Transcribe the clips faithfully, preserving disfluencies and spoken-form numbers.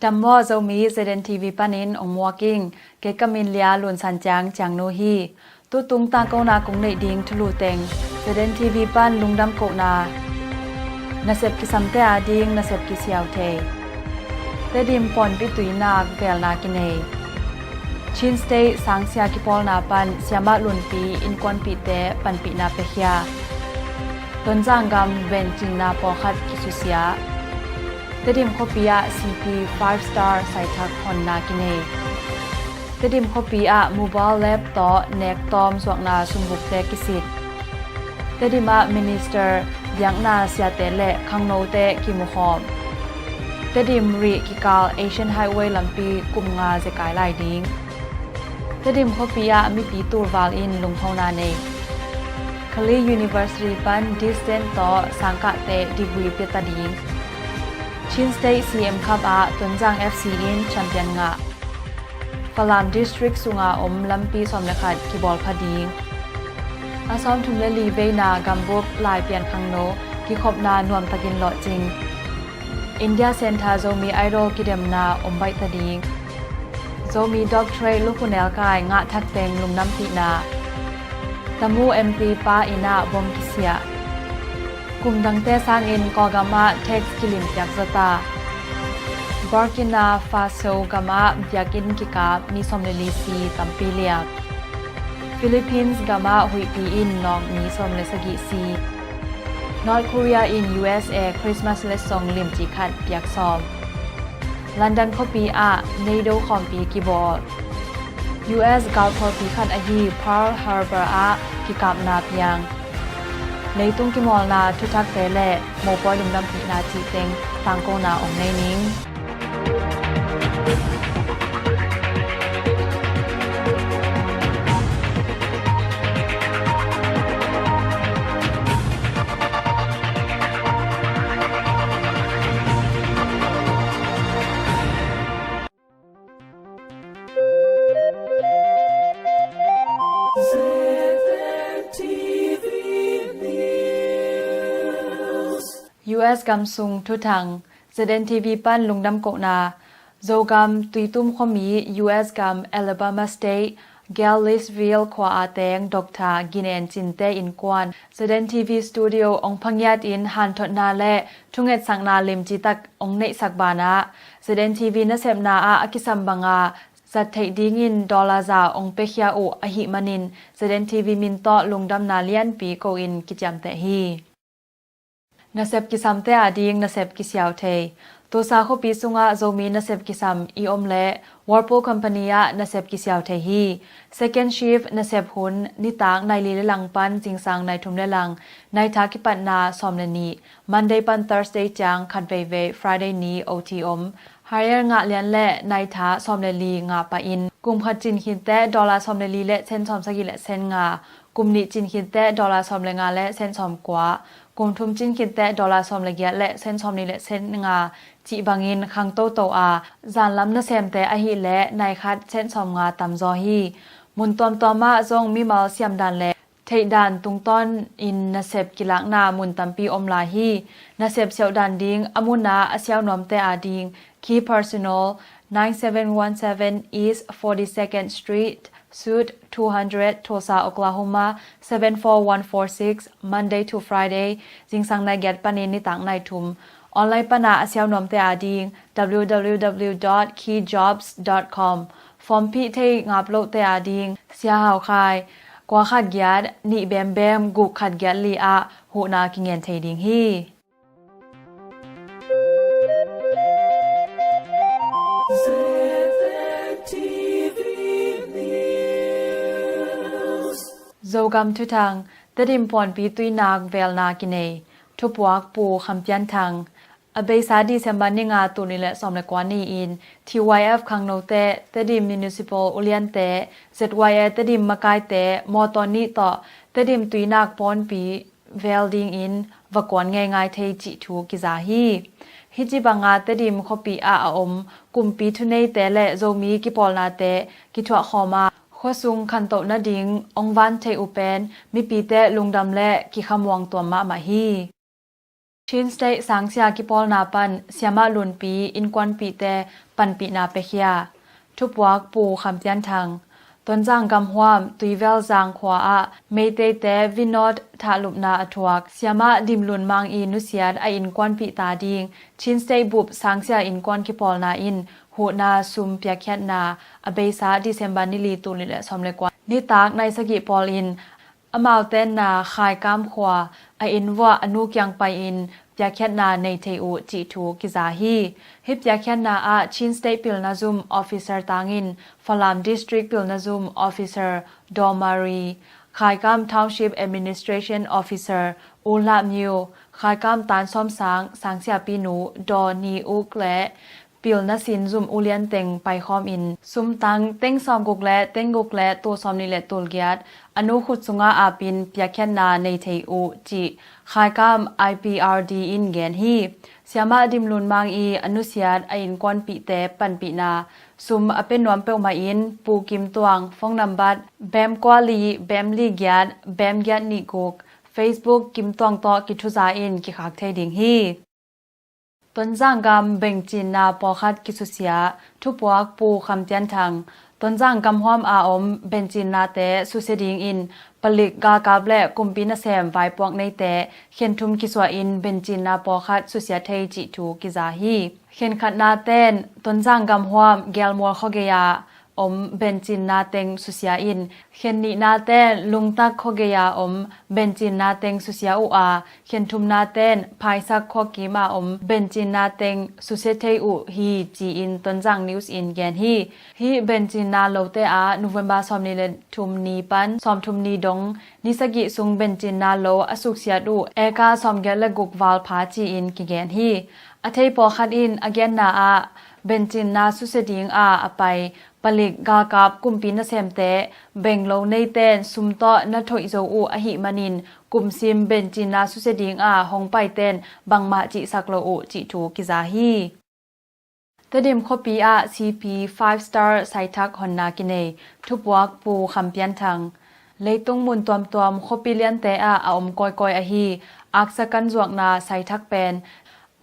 Dam maw Zomi, Z N T V panin ong muak ing. Kei ka min Lia Lun San Ciang, Ciang Nu hi. Tutung tangkona kong neih ding thulu teng, Z N T V pan lungdam kohna. Nasep kisamte ading nasep kisiau thei. Tedim pawnpi tuinak velna kinei. Chin State sangsia kipawlna pan siamah Lunpi innkuanpihte panpihna piakhia. Tonzang gam vencingna pawlkhat kisusia. Tedim khuapi ah C P five star saithak honna kinei. Tedim khuapi ah mobile lab tawh nek tawm zuakna sumbukte kisit. Tedim ah minister, biakna siate le khangnote kimukhawm. Tedim Rih kikal Asian Highway lampi kum nga zekai lai ding. Tedim khuapi ah mipi tulval in lunghona nei. Kalay University pan distance tawh sangkahte degree piata ding. Chin State C M Cup ah Tonzang F C in champion ngah. Falam District sunga om lampi sawm le khat kibawlpha ding. A sawmthum le li veina gambup Laipian khangno kikhopna nuamtakin lawhcing. India Center Zomi Idol kidemna om baihta ding. Zomi doctorate lukhu nelkai ngah thak teng lungdampihna. Tamu M P pa inn ah bom kisiah. Kum dangte sangin Kawlgam ah tax kilimpiak zawta. Burkina Faso gam ah biakinn kikap mi sawm le li si, tampi liak. Philippines gam ah huihpi in nawk mi sawm le sagih si. North Korea in U S A Christmas letsong limci khat piak sawm. London khuapi ah NATO khawmpi kibawl. U S galphualpi khat ahi Pearl Harbor ah kikapna piang. Leitung kimawlna thuthakte le mopawi lungdampihna cih teng tangkona ong nei ning. U S gam sung thuthang. Z N T V pan lungdam kohna. Zogam Tuitum khuami, U S gam Alabama State, Galesville khua a teng Doctor Gin En Cinte innkuan Z N T V studio ong phangiat in hanthotna le thungetsakna limci tak ong neihsak banah Z N T V nasepna ah a kisam banga zat theih dingin dollar za ong piakhia uh ahih manin Z N T V min tawh lungdamna lianpi ko-in kiciamteh hi. Nasep kisamte ading nasep kisiau thei. Tulsa khuapi sungah Zomi nasep kisam i om leh Whirlpool Company ah nasep kisiau thei hi. Second shift nasep hun nitak nai li le lang pan zingsang nai thum le lang, nai tha kipatna sawm le nih, Monday pan Thursday ciang khat veivei, Friday ni O T om. Hire ngah lian le nai tha sawm le li ngah pah in kum khat cin khitte dollar sawm le li le sen sawm sagih le sen nga, kum nih cin khitte dollar sawm le nga le sen sawm kua, kum thum cin khitte dollar sawm le giat le sen sawm nih le sen nga cih bangin khang toto a, zanlam nasemte ahih leh nai khat sen sawm nga tamzaw hi. Mun tuamtuam ah zong mimal siamdan le theihdan tungtawn in nasep kilakna mun tampi om lai hi. Nasep siauhdan ding a mun ah a siau nuamte ading, Key Personnel, nine seven one seven East forty-second Street, Suite two hundred, Tulsa, Oklahoma, seven four one four six, Monday to Friday, zingsang nai giat panin nitak nai thum. Online pana a siau nuamte ading, W W W dot key jobs dot com. Form phih thei ngap lohte ading, Sia Hau Khai, kua khat giat, nih bembem, guk khat giat li ah huhna kingen thei ding hi. Zogam thuthang. Tedim puanpi tuinak velna kinei. Thupuak Pu Kham Pian Thang. A beisa December ni nga, tul nih le sawm le kua ni-in T Y F khangnote, Tedim Municipal uliante, Z Y A Tedim makaite mawtaw nih tawh Tedim tuinak puanpi vel dingin va kuan ngeingai thei cih thu kiza hi. Hih ci banga Tedim khuapi ah a om kumpi thuneite le Zomi kipawlnate kithuahkhawm a, khuasung khantoh nading ong van theih uh pen mipite lungdam le kikhamuang tuam mahmah hi. Chin State sangsia kipawlna pan siamah Lunpi innkuanpihte panpihna pekhia. Thupuak Pu Kham Pian Thang. Tonzang gamhuam Tuivel Zang khua ah Meiteite Vinod thahlupna a thuak siamah Dim Lun Mang i nusiat a innkuanpih ta ding Chin State bup sangsia innkuan kipawlna in huhna sum piakkhiatna a beisa December ni li, tul nih le sawm le kua nitak nai sagih pawl in amau tenna Khaikam khua a inn vuah a nu kiang pai-in piakkhiatna nei thei uh cih thu kiza hi. Hih piakkhiatna ah Chin State pilna zum officer tangin Falam District pilna zum officer Daw Mari, Khaikam Township Administration Officer U Hlah Myo, Khaikam Tan Sawm Sang sangsiapi nu Daw Ni Uk le pilna sin zum ulian teng paikhawm in sumtang teng sawmguk le teng guk le tul sawmnih le tul giat a nu khut sungah apin piakkhiatna nei thei uh cih Khaikam I P R D in gen hi. Siamah Dim Lun Mang i a nusiat a innkuanpihte panpihna sum a pe nuam peuhmah in Pu Kim Tuang, phone nambat bem kua li bem li giat bem giat nih guk, Facebook Kim Tuang tawh kithuza in kikhak thei ding hi. Tonzang gam bengcinna pawlkhat kisusia. Thupuak Pu Kham Pian Thang. Tonzang gamhuam a om bencinnate susia dingin palik galkap le kumpi nasem vaipuak neite khen thum kisuah in bencinna pawlkhat susia thei cih thu kiza hi. Khen khatna ten Tonzang gamhuam Gelmual khuagei ah om bencinna teng susia in, khen nihna ten Lungtak khuagei a om bencinna teng susia uh a, khen thumna ten Phaisak khuakim a om bencinna teng susia thei uh hi ci-in Tonzang News in gen hi. Hih bencinna lote ah November sawmnih le thum ni pan sawmthum ni dong ni sagih sung bencinna lo a suksiat uh eka sawmgiat le guk val pha ci-in kigen hi. A thei pawlkhat in a genna ah bencinna susia ding a a pai palik galkap kumpi nasemte benglo neiten sum tawh na thoih zo uh ahih manin kumsim bencinna susia ding a hong paiten bangmah cihsak lo uh cih thu kiza hi. Tedim khuapi ah C P five star saithak honna kinei. Thupuak Pu Kham Pian Thang. Leitung mun tuamtuam khuapi liante ah a om kawikawi ahi aksakan zuakna saithak pen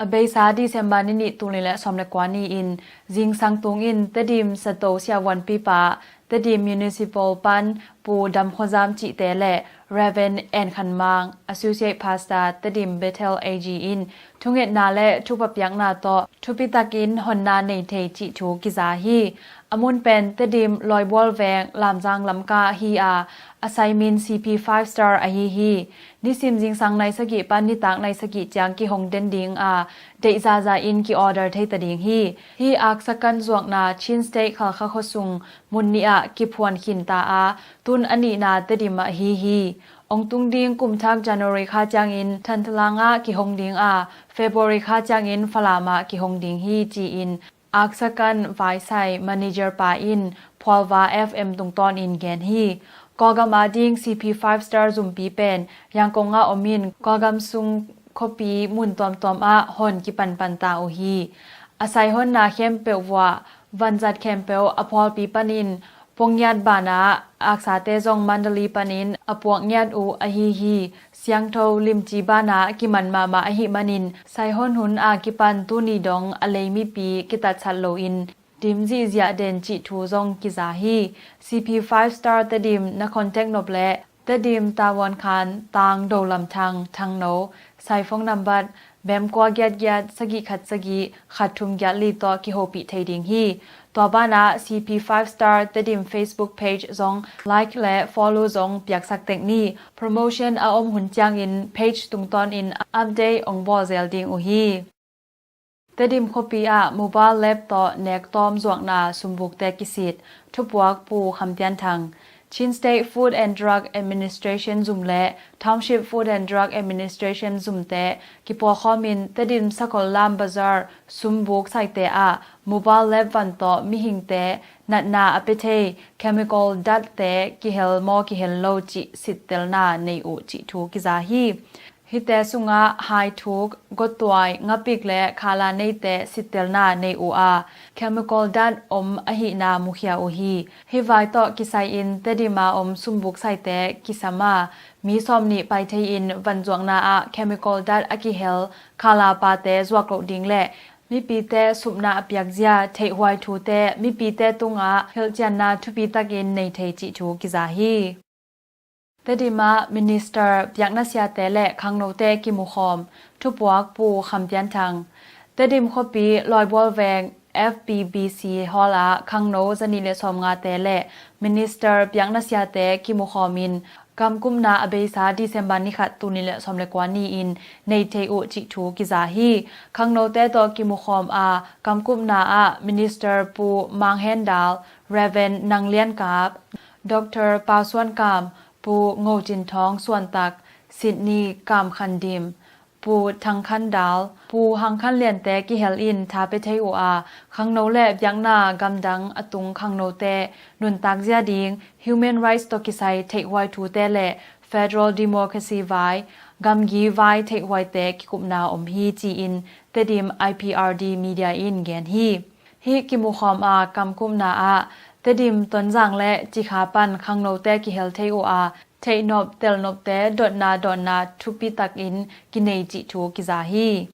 a beisa December ni nih, tul nih le sawm le kua ni-in zingsang tungin Tedim Sato siavuanpipa, Tedim Municipal pan Pu Dam Khua Zam cihte le Reverend En Khan Mang, Associate Pastor, Tedim Bethel A G in thungetna le thupha piakna tawh thupitakin honna nei thei cih thu kiza hi. A mun pen Tedim Lawibual veng Lamzang lamka hi a, a saimin C P five star ahi hi. Nisim zingsang nai sagih pan nitak nai sagih ciang kihong den ding a, deih zaza in ki-order thei ta ding hi. Hih aksakan zuakna Chin State Khalkha khuasung mun nih ah kiphuan khinta a, tun a nihna Tedim ah ahi hi. Ong tung ding kumthak January kha ciangin Thantlang ah kihong ding a, February kha ciangin Falam ah kihong ding hi ci-in Aksakan Vaisai manager pa in Phualva F M tungtawnin gen hi. Kawlgam ading C P five star zumpi pen Yangon ah om in Kawlgam sung khuapi mun tuamtuam ah hon kipanpan ta uh hi. A sai honna khempeuh vuah vanzat khempeuh a phualpi panin Puangngiat banah aksate zong Mandalay panin a puak ngiat uh ahi hi. Siangtho limci banah kiman mahmah ahih manin saihon hun a kipan tuni dong a lei mipi kitatsat loin dim zihziah den cih thu zong kiza hi. C P five star Tedim na contact nop leh Tedim Tavuan Khan, Tang Do Lam Thang, Thangno, saiphone nambat bem kua giat giat sagih khat sagih khat thum giat li tawh kihopih thei ding hi. Tua banah C P five star Tedim Facebook page zong like le follow zong piaksak tek ni. Promotion a om hun ciangin page tungtawnin update ong bawl zel ding uh hi. Tedim khuapi ah mobile lab tawh nektawm zuakna sumbukte kisit. Thupuak Pu Kham Pian Thang. Chin State Food and Drug Administration zum le Township Food and Drug Administration zumte kipawlkhawmin Tedim Sakol Lam Bazar sumbuk saite ah mobile lab van tawh mihingte natna a pia thei chemical datte kihel maw kihel lo cih sittelna nei uh cih thu kiza hi. Hihte sungah haithuk, gottuai, ngapik le khala neite sittelna nei uh a, chemical dat om ahihna mukhia uh hi. Hih vai tawh kisai-in Tedim a om sumbuk saite kisam a, mi sawmnih pai thei-in vanzuakna ah chemical dat a kihel khala pate zuak loh ding le mipite supna a piakzia theihhuai thute mipite tungah hilhcianna thupi takin nei thei cih thu kiza hi. Tedim ah Minister biakna siate le khangnote kimukhawm, thupuak Pu Kham Pian Thang. Tedim khuapi Lawibual veng F B B C Hall ah khangno zanih le sawmngate le Minister biakna siate kimukhawmin kamkupna a beisa December ni khat tul nih le sawm le kua ni-in nei thei uh cih thu kiza hi. Khangnote tawh kimukhawm a kamkupna ah Minister Pu Mang Hen Dal, Reverend Nang Lian Kap, Doctor Pau Suan Kam, Pu Ngo Cin Thawng Suan Tak, Sydney Kam Khan Dim, Pu Thang Khan Dal, Pu Hang Khan Liante kihel in tha pia thei uh a, khangno le biakna gamdang a tung khangnote nuntak zia ding, human rights tawh kisai theihhuai thute le federal democracy vai, gamgi vai theihhuaite kikupna om hi ci-in Tedim I P R D media in gen hi. Hih kimukhawm a kamkupna ah Tedim, Tonzang le Cikha pan khangnote kihel thei uh a, theihnop telnopte dotna dawnna thupi takin kinei cih thu kiza hi.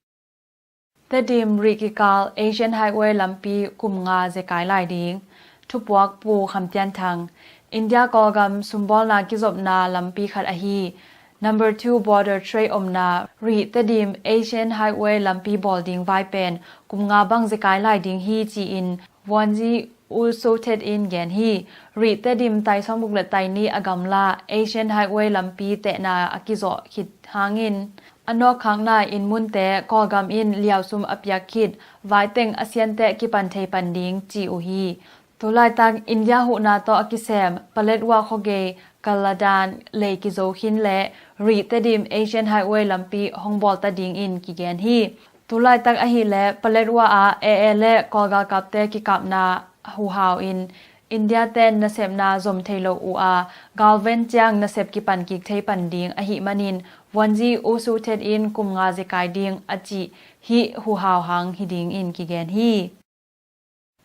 Tedim rih kikal Asian Highway lampi kum nga zekai lai ding, thupuak Pu Kham Pian Thang. India Kawlgam sumbawlna kizopna lampi khat ahi Number two Border Trade omna rih Tedim Asian Highway lampi bawl ding vai pen kum nga bang zekai lai ding hi ci-in Vuanzi U Sothet in gen hi. Rih Tedim tai sawmguk le tai nih a gamla Asian Highway lampi tehna a kizawh khit hangin a nawkkhakna inn munte Kawlgam in liausum a piak khit vaiteng a sianteh kipan thei pan ding ci uh hi. Tulaitak India huhna tawh a kisem Paletwa khuagei Kaladan lei kizo khin le rih Tedim Asian Highway lampi hong bawl ta dingin kigen hi. Tulaitak ahileh Paletwa ah A A le Kawl galkapte kikapna huhau in India ten nasepna zom thei lo uh a, galven ciang nasep kipan kik thei pan ding ahih manin Vuanzi U Sothet in kum nga zekai ding a cih hih huhau hang hi dingin kigen hi.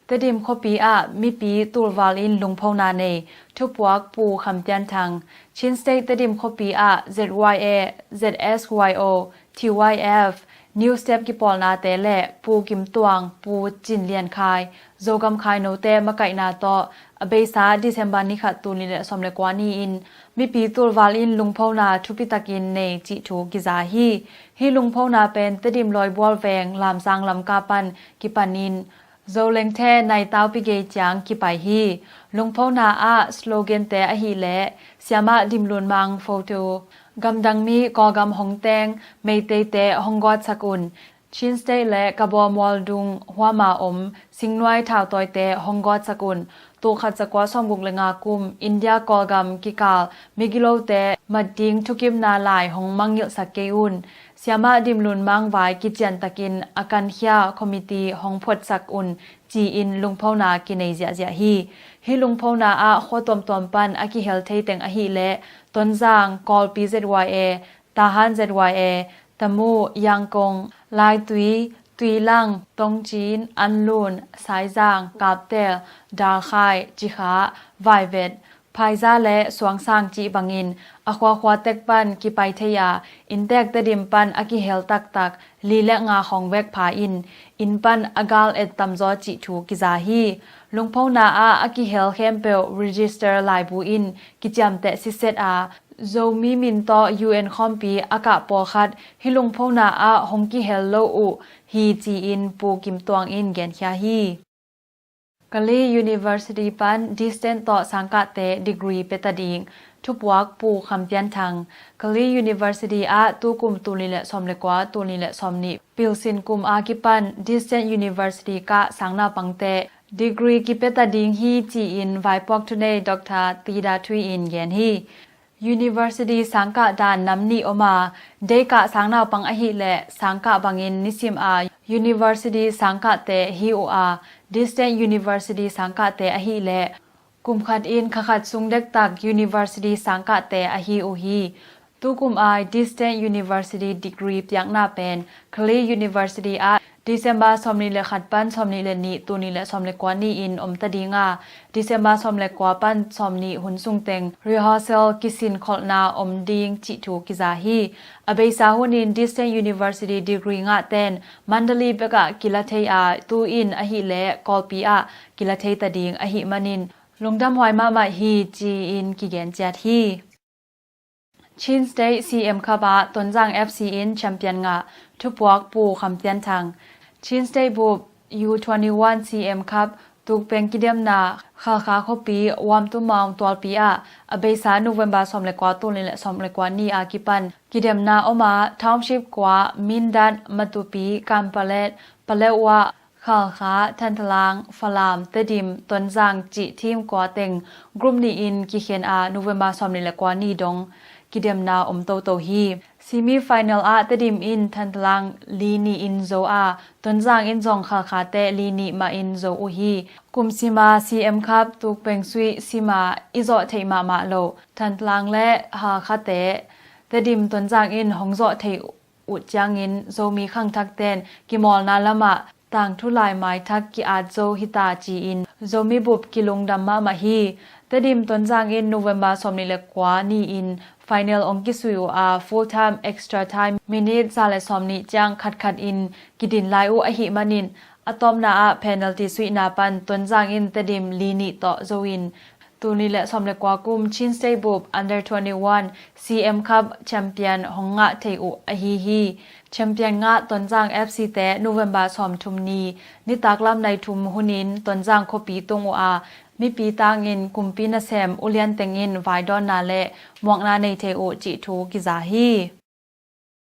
Tedim khuapi ah mipi tulval in lungphona nei, thupuak Pu Kham Pian Thang. Chin State Tedim khuapi ah Z Y A, Z S Y O, T Y F, New Step kipawlnate le Pu Kim Tuang, Pu Cin Lian Khai, Zogam Khai note makaihna tawh a beisa December ni khat tul nih le sawm le kua ni-in mipi tulval in lungphona thupi takin nei cih thu kiza hi. Hih lungphona pen Tedim Lawibual veng Lamsang Lamka pan kipanin Zolengthe Naitaupi gei ciang kipai hi. Lungphona ah slogante ahileh Siamah Dimlun Mang photo, gamdang mi Kawlgam hong teng Meiteite hong gawtsak un, Chin State le Kabaw Mual dung huama om singnuai thautawite hong gawtsak un, tul khat za kua sawmguk le nga kum India Kawlgam kikal migilote mat ding thukimna lai hong mangngilhsak kei un, Siamah Dimlun Mang vai kician takin a kankhia committee hong phuatsak un ci-in lungphona kinei ziahziah hi. Hih lungphona ah khua tuamtuam pan a kihel thei teng ahileh Tonzang, Kawlpi Z Y A, Tahan Z Y A, Tamu, Yangkong, Laitui, Tuilang, Tongchin, Anlun, Saizang, Kaptel, Dalkhai, Cikha, Vaivet, Phaiza le Suangsang cih bangin a khuakhua tek pan kipai thei a, inntek Tedim pan a kihel taktak li le nga khawng vek pha in inn pan a gal et tamzaw cih thu kiza hi. Lungphona ah a kihel khempeuh register laibu in kiciamteh sitset a, Zomi min tawh U N khawmpi a kah pawlkhat hih lungphona ah hong kihel lo uh hi ci-in Pu Kim Tuang in genkhia hi. Kalay University pan distance tawh sangkahte degree pia ta ding, thupuak Pu Kham Pian Thang. Kalay University ah tukum tul nih le sawm le kua, tul nih le sawm nih pilsin kum a kipan distance university kah sangnaupangte degree kipia ta ding hi ci-in vaipuak thunei Doctor Tida Thui in gen hi. University sangkah dan nam nih om a, deikah sangnaupang ahileh sangkah bangin nisim a university sangkahte hi uh a, distance university sangkahte ahileh kum khat in kha khat sung dektak university sangkahte ahi uh hi. Tukum ai Distance University Degree piakna pen Khalid University ah December sawmnih le khat pan sawmnih le nih, tul nih le sawm le kua ni-in om ta ding a, December sawm le kua pan sawmnih hun sungteng rehearsal, kisin kholhna om ding cih thu kiza hi. A beisa hunin Distance University Degree ngahten Mandalay bekah kila thei a, tu-in ahileh Kawlpi ah kila thei ta ding ahih manin lungdamhuai mahmah hi, ci-in kigen ciat hi. Chin State C M Cup ah Tonzang F C in champion ngah, thupuak Pu Kham Pian Thang. Chin State bup U twenty-one C M Cup tukpeng kidemna Khalkha khuapi Wamtumawng tualpi ah a beisa November sawm le kua, tul nih le sawm le kua ni a kipan kidemna om a, township kua Mindat, Matupi, Kanpalet, Paletwa, Khalkha, Thantlang, Falam, Tedim, Tonzang cih team kua teng group nih-in kikhen a, November sawmnih le kua ni dong kidemna om toto hi. Semi final ah Tedim in Thantlang li nih in zo a, Tonzang in zong Khalkha te li nih mah in zo uh hi. Kum sima C M Cup tukpeng suih sima i zawh theih mahmah lo Thantlang le Khalkha te Tedim, Tonzang in hong zawh theih uh ciangin Zomi khangthakten kimawlna lamah tangthu lai maithak ki-at zo hita, ci-in Zomi bup kilungdam mahmah hi. Tedim Tonzang in November sawmnih le kua ni-in final ong kisui uh a, full time, extra time, minute za le sawmnih ciang khatkhat in kidin lai uh ahih manin a tawpna ah penalty suihna pan Tonzang in Tedim li nih tawh zo in tul nih le sawm le kua kum Chin State bup under twenty-one C M Cup champion hong ngah thei uh ahi hi. Champion ngah Tonzang F C te November sawmthum ni nitak lam nai thum hunin Tonzang khuapi tung uh a, mipi tangin kumpi nasem ulian tengin vaidawnna le muakna nei thei uh cih thu kiza hi.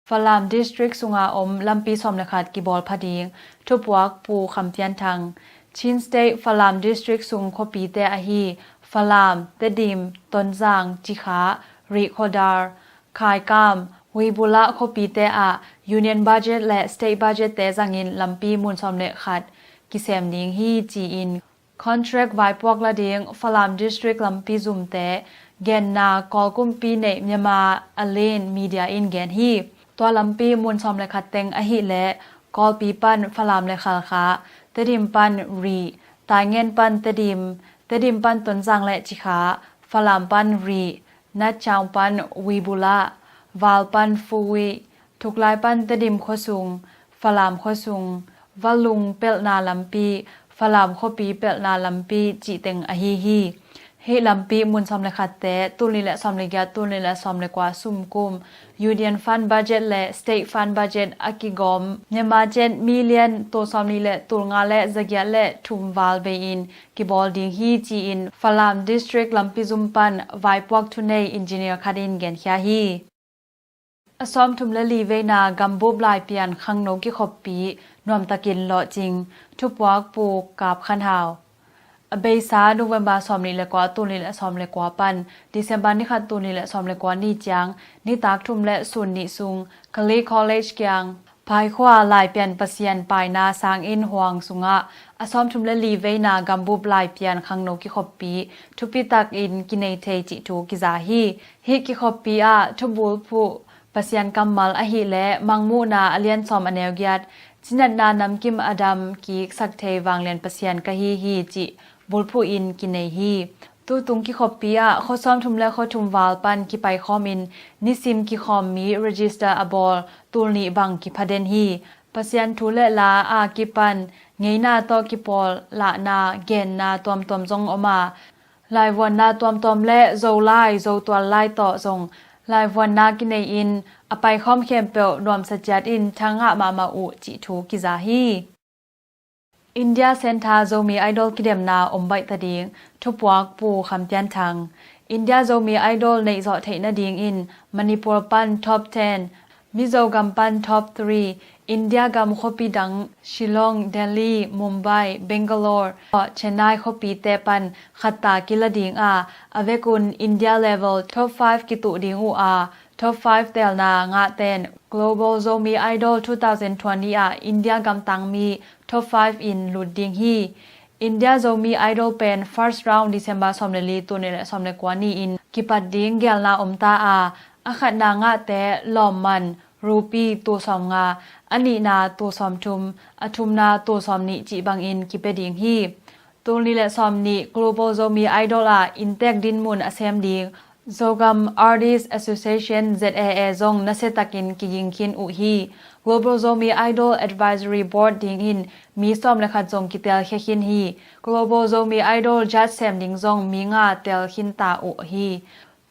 Falam District sunga om lampi sawm le khat kibawl pha ding, thupuak Pu Kham Pian Thang. Chin State Falam District sung khuapite ahi Falam, Tedim, Tonzang, Cikha, Rihkhawdar, Khaikam, Huibula khuapite ah Union Budget le State Budget te zangin lampi mun sawm le khat kisem ding hi, ci-in contract vaipuak la ding Falam District lampi zumte genna Kawl kumpi neih Myanmar Alin Media in gen hi. Tua lampi mun sawm le khat teng ahileh Kawlpi pan Falam le Khalkha, Tedim pan Rih, Taingen pan Tedim, Tedim pan Tonzang le Cikha, Falam pan Rih, Natchaung pan Huibula, Val pan Phuvui, Thuklai pan Tedim khuasung, Falam khuasung, Valung pelhna lampi, Falam khuapi pelhna lampi cih teng ahi hi. Hih lampi mun sawm le khatte tul nih le sawm le giat, tul nih le sawm le kua sum kum Union Fund Budget le State Fund Budget a kigawm Myanmar kyat million tul sawm nih le tul nga le za giat le thum val bei-in kibawl ding hi, ci-in Falam District lampi zum pan vaipuak thunei engineer khat in genkhia hi. A sawmthum le li veina gambup Laipian khangno kikhoppi nuamtakin lawhcing, thupuak Pu Kap Khan Hau. A beisa November sawm nih le kua, tul nih le sawm le kua pan December ni khat, tul nih le sawm le kua ni ciang nitak thum le sun nih sung Kali College kiang Phaikhua Laipian Pasian paina sanginn huang sungah a sawmthum le li veina gambup Laipian khangno kikhoppi thupi takin kinei thei cih thu kiza hi. Hih kikhoppi ah thubulphuh Pasian kammal ahileh Mangmuhna a lian sawm a neu giat, cinatna namkim a dam kik sak thei vanglian Pasian ka hi hi cih bulphuh in kinei hi. Tutung kikhoppi ah khua sawmthum le khua thum val pan kipaikhawmin nisim kikhawmmi register a bawl tul nih bang kiphaden hi. Pasian thu le la a kipan ngeina tawh kipawl lahna genna tuamtuam zong om a, laivuanna tuamtuam le Zolai, Zotual lai tawh zong laivuanna kinei-in a paikhawm khempeuh nuamsa ciatin thangah mahmah uh cih thu kiza hi. India Center Zomi Idol kidemna om baih ta ding, thupuak Pu Kham Pian Thang. India Zomi Idol neihzawh theih nadingin Manipur pan top ten, Mizo gam pan top three, India gam khuapi dang Shillong, Delhi, Mumbai, Bangalore, Chennai khuapite pan khatta kila ding a, a vekun India level top five kituh ding uh a, top five telna ngahten Global Zomi Idol two thousand twenty ah India gam tangmi top five in lut ding hi. India Zomi Idol pen first round December sawm le li, tul nih le sawm le kua ni-in kipat ding gelna om ta a, A khatna ngahte lawmman rupi tul sawmnga, a nihna tul sawmthum, a thumna tul sawmnih cih bangin kipia ding hi. Tul nih le sawmnih Global Zomi Idol ah inntek dinmun a sem ding Zogam Artist Association, Z A A zong nasiatakin kiging khin uh hi. Global Zomi Idol Advisory Board dingin mi sawm le khat zong kitelkhia khin hi. Global Zomi Idol judge sem ding zong mi nga tel khin ta uh hi.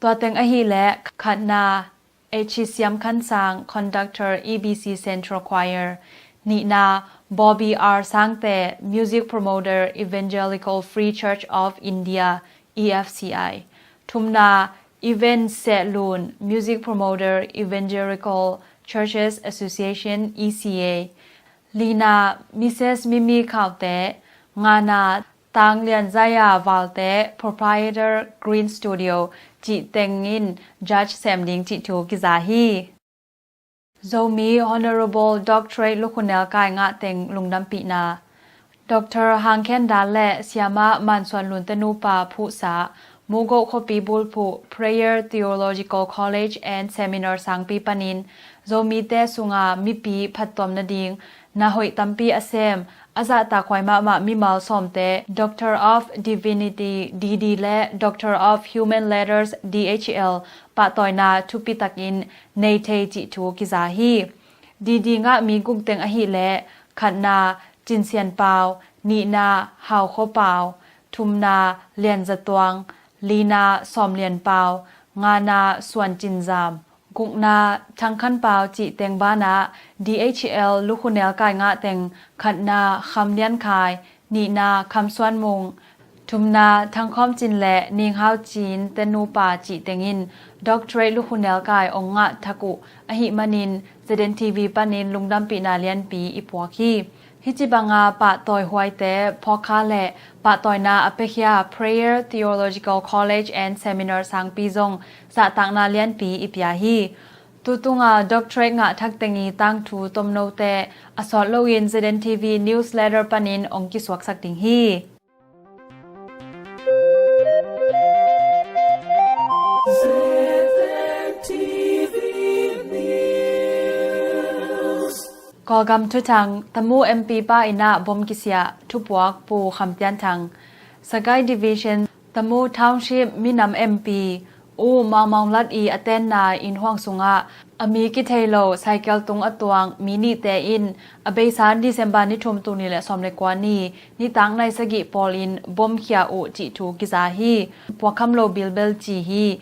Tua teng ahih leh khatna H C Siam Khan Sang, conductor, E B C Central Choir. Nihna, Bobby R Sangte, music promoter, Evangelical Free Church of India, E F C I. Thumna, Event Seh Lun, music promoter, Evangelical Churches Association, E C A. Lina, Missus Mimi Khaute. Ngana, Tang Lian Zaya Valte, proprietor, Green Studio, cih teng in judge sem ding cih thu kiza hi. Zomi Honorable Doctorate Lukhu Nel Kai ngah teng lungdampihna. Doctor Hang Khen Dal le Siama Man Suan Lun te nupa phuhsa, Mugo khuapi bulphuh Prayer Theological College and Seminar sangpi panin Zomite sunga mipi phattuam nading na hoih tampi a sem, a zahtakhuai mahmah mimal sawmte Doctor of Divinity, D D, le Doctor of Human Letters, D H L, pahtawina thupi takin nei thei cih thu kiza hi. D D ngah mi guk teng ahih leh khatna Cin Sian Pau, nihna Hau Kho Pau, thumna Lian Za Tuang, lina Sawm Lian Pau, ngana Suan Cin Zam, gukna Thang Khan Pau cih teng banah D H L Lukhu Nel Kai ngah teng khatna Kham Lian Khai, nihna Kham Suan Mung, thumna Thang Khawm Cin le Ning Hau Cin te nupa cih tengin Doctorate Lukhu Nel Kai ong ngah thak uh ahih manin Z N T V panin lungdampihna lianpi i puak hi. Hih ci banga pahtawi huaite phawkkha le pahtawina a piakhia Prayer Theological College and Seminar sangpi zong zahtakna lianpi i pia hi. Tutunga Doctorate ngah thak teng i tangthu tomnote a sawt loin Z N T V newsletter panin ong kisuaksak ding hi. Kawlgam thuthang. Tamu M P pa inn ah bom kisiah, thupuak Pu Kham Tian Thang. Sagaing Division, Tamu Township minam M P U Maung Maung Lat i a tenna innhuang sungah a mi kithei lo cycle tung a tuang mi nihte in a beisa December ni thum, tul nih le sawm le kua ni nitak nai sagih pawlin bom khia uh cih thu kiza hi. Puakkham lo bilbel ci hi.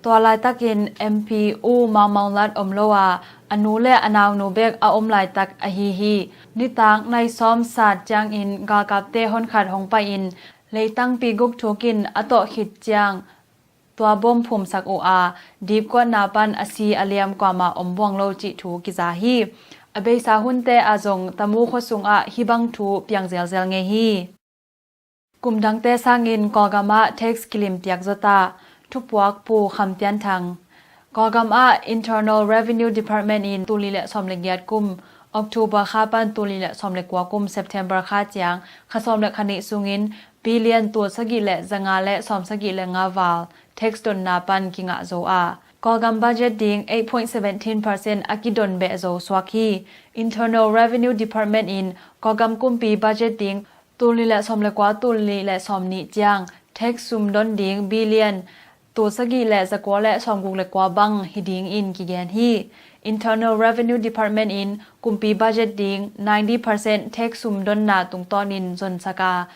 Tua laitakin M P U Maung Maung Lat om lo a, a nu le a naunu bek a om laitak ahi hi. Nitak nai sawm sat ciangin galkapte honkhat hong pai-in leitangpi guk thukin a tawh khit ciang tua bom phumsak uh a, dipkuatna pan a si a liam kuamah om buang lo cih thu kiza hi. A beisa hunte ah zong Tamu khua sungah hih bang thu piang zelzel ngei hi. Kum dangte sangin Kawlgam ah tax kilim piak zaw ta, thupuak Pu Kham Tian Thang. Kawlgam ah Internal Revenue Department in tul nih le sawm le giat kum October kha pan tul nih le sawm le kua kum September kha ciang kha sawm le kha nih sungin billion tul sagih le zanga le sawm sagih le nga val tax donna pan kingah zo a, Kawlgam budget ding eight point seventeen percent a kidon beh zo suak hi. Internal Revenue Department in Kawlgam kumpi budget ding tul nih le sawm le kua, tul nih le sawm nih ciang tax sum don ding billion tul sagih le zakua le sawmguk le kua bang hi dingin kigen hi. Internal Revenue Department in kumpi budget ding ninety percent tax sum donna tungtawnin zonsak a,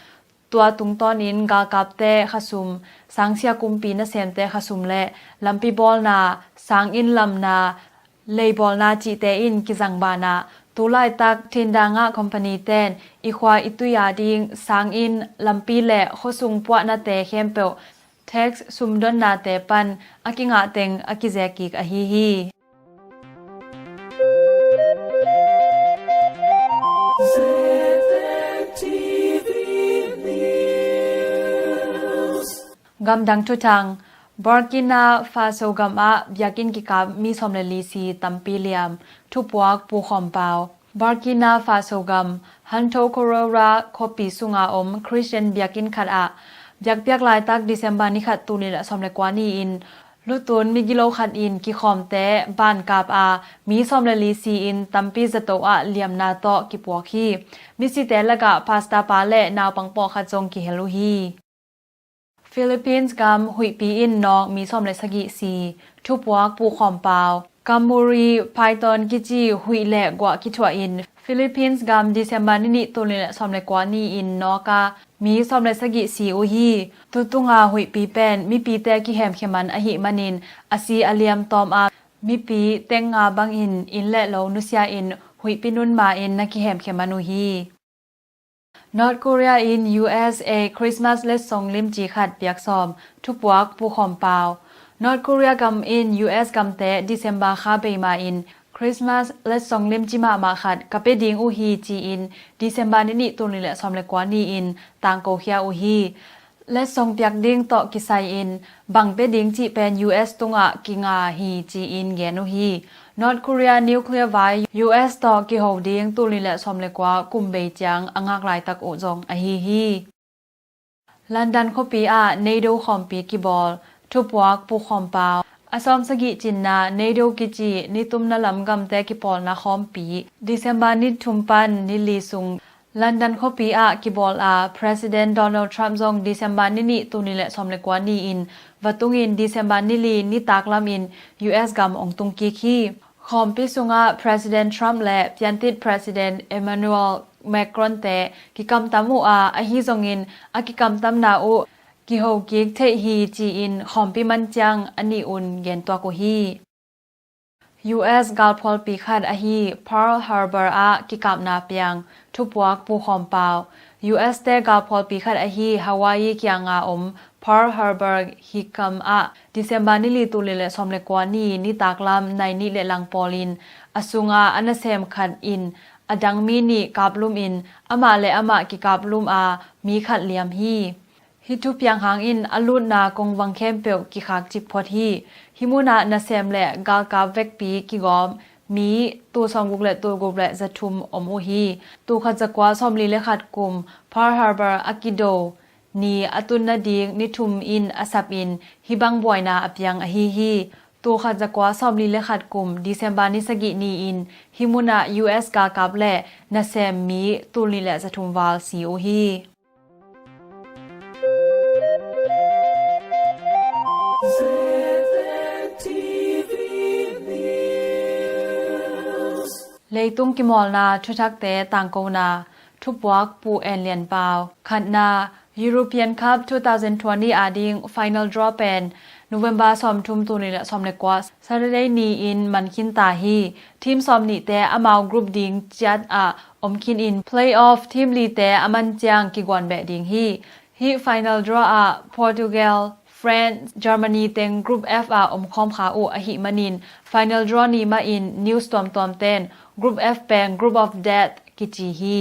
tua tungtawnin galkapte khasum, sangsia kumpi nasemte khasum le lampi bawlna, sanginn lamna, leibawlna cihte in kizang banah, tu laitak thindang ah company ten i khua i tui a ding sanginn, lampi le khuasung puahnate khempeuh tax sumdonnate pan a kingah teng a kizek kik ahi hi. Gamdang thuthang. Burkina Faso gam ah biakinn kikap mi sawm le li si tampi liam. Thupuak Pu Khawm Pau. Burkina Faso gam Hanto Korora khuapi sunga om Christian biakinn khat ah biakpiak laitak December ni khat, tul nih le sawm le kua ni-in Lutun migilo khat in kikhawmte ban kap a, mi sawm le li si-in tampi zato ah liamna tawh kipuak hi. Misite lakah pastor pa le naupang pawlkhat zong kihel uh hi. Philippines gam huihpi in nawk mi sawm le sagih si. Thupuak Pu Khawm Pau. Kamuri python kici huih le guah kithuah in Philippines gam December ni nih, tul nih le sawm le kua ni-in nawk a, mi sawm le sagih si uh hi. Tutunga huihpi pen mipite kihemkhia man ahih manin a si a liam tawm a, mipi teng nga bangin inn le lo nusia in huihpi nun ma-in na kihemkhia man uh hi. North Korea in U S a Christmas letsong limci khat piak sawm. Thupuak Pu Khawm Pau. North Korea gam in U S gamte December kha bei ma-in Christmas letsong limci mahmah khat ka pia ding uh hi ci-in December ni nih, tul nih le sawm le kua ni-in tangkokhia uh hi. Letsong piak ding tawh kisai-in bang pia ding cih pen U S tungah kinga hi ci-in gen uh hi. North Korea nuclear vai U S tawh kiho ding tul nih le sawm le kua kum bei ciang a ngak laitak uh zong ahi hi. London khuapi ah NATO khawmpi kibawl. Thupuak Pu Khawm Pau. A sawm sagih cinna NATO kici nitumna lam gamte kipawlna khawmpi December ni thum pan ni li sung London khuapi ah kibawl a, President Donald Trump zong December ni nih, tul nih le sawm le kua ni-in va tungin December ni li nitak lamin U S gam hong tung kik hi. Khawmpi sungah President Trump le piantit President Emmanuel Macron te kikamtam uh a, ahi zongin a kikamtamna uh kiho kik theih hi ci-in khawmpi man ciang a nih un gentuak uh hi. U S galphualpi khat ahi Pearl Harbor ah kikapna piang. Thupuak Pu Khawm Pau. U S te galphualpi khat ahi Hawaii kianga om Pearl Harbor hikam ah December ni li, tul nih le sawm le kua ni nitak lam nai nih le lang pawlin a sunga a nasem khat in a dang mi nih kaplum in amah le amah kikaplum a, mi khat liam hi. Hih thupiang hangin a lutna kongvang khempeuh kikhak cik phot hi. Hih munah nasem le galkap vekpi kigawm mi tul sawmguk le tul guk le zathum om uh hi. Tul khat zakua sawmli le khat kum Pearl Harbor a kido ni a tun nading ni thum in a sapin hih bang buaina a piang ahi hi. Tul khat zakua sawmli le khat kum December ni sagih ni-in hih munah U S galkap le nasem mi tul nih le zathum val si uh hi. Leitung kimawlna thuthakte tangkona. Thupuak Pu En Lian Pau. Khatna, European Cup two thousand twenty ading final draw pen November sawmthum, tul nih le sawm le kua, Saturday ni-in man khin ta hi. Team sawmnihte amau group ding ciat ah om khin in playoff team lite a man ciang kiguan beh ding hi. Hih final draw ah Portugal, France, Germany teng group F ah om khawm kha uh ahih manin final draw ni mahin news tuamtuam ten group F pen group of death kici hi.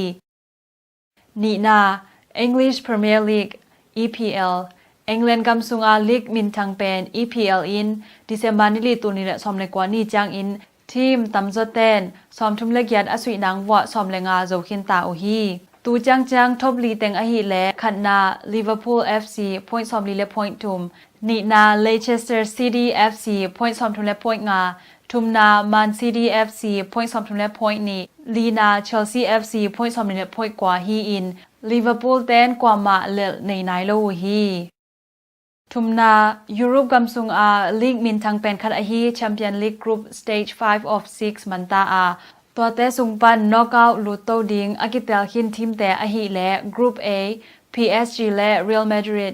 Nihna, English Premier League, E P L. England gam sunga league minthang pen E P L in December ni li, tul nih le sawm le kua ni ciangin team tamzaw ten sawmthum le giat a suih nang vuah sawm le nga zo khin ta uh hi. Tu ciangciang top li teng ahih leh khatna Liverpool F C point sawmli le point thum, nihna Leicester City F C point sawmthum le point nga, thumna Man City F C point sawmthum le point nih, lina Chelsea F C point sawmli le point kua hi-in Liverpool ten kuamah lelh nei nai lo uh hi. Thumna, Europe gam sunga league minthang pen khat ahi Champion League group stage five of six man ta a, tuate sung pan knockout lut to ding a kitel khin teamte ahih leh group A, P S G le Real Madrid,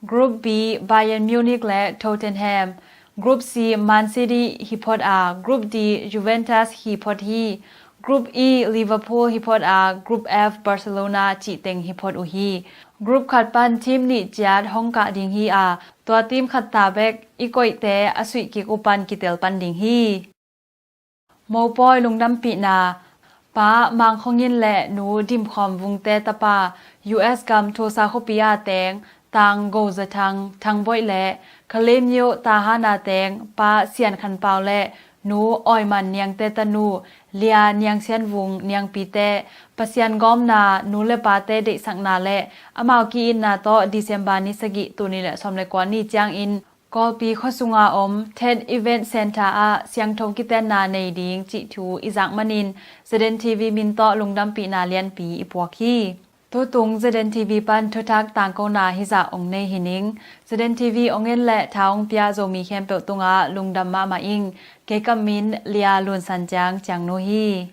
group B, Bayern Munich le Tottenham, group C, Man City hi phot a, group D, Juventus hi phot hi, group E, Liverpool hi phot a, group F, Barcelona cih teng hi phot uh hi. Group khat pan team nih ciat hong kah ding hi a, tua team khat ta bek i koihte a suih kik uh pan kitel pan ding hi. Mopawi lungdampihna. Pa Mang Khong In le Nu Dim Khawm Vungte tapa, U S gam Tulsa khuapi a teng Tang Go Za Thang, Thang Boih le Kalaymyo Tahana teng Pa Sian Khan Pau le Nu Awi Man Niangte tanu Lia Niang Sian Vung, Niangpite, Pasian gawmna, nu le pate deihsakna le amau ki-itna tawh December ni sagih, tul nih le sawm le kua ni ciangin Kawlpi khuasunga om Tet Event Center ah siangtho kitenna nei ding cih thu i zak manin ZNTV min tawh lungdampihna lianpi i puak hi. Tutung ZNTV pan thuthak tangkona hizah ong nei hi ning. ZNTV ong en le tha ong pia Zomi khempeuh tungah lungdam mahmah ing. Kei ka min Lia Lun San Ciang Ciangnu hi.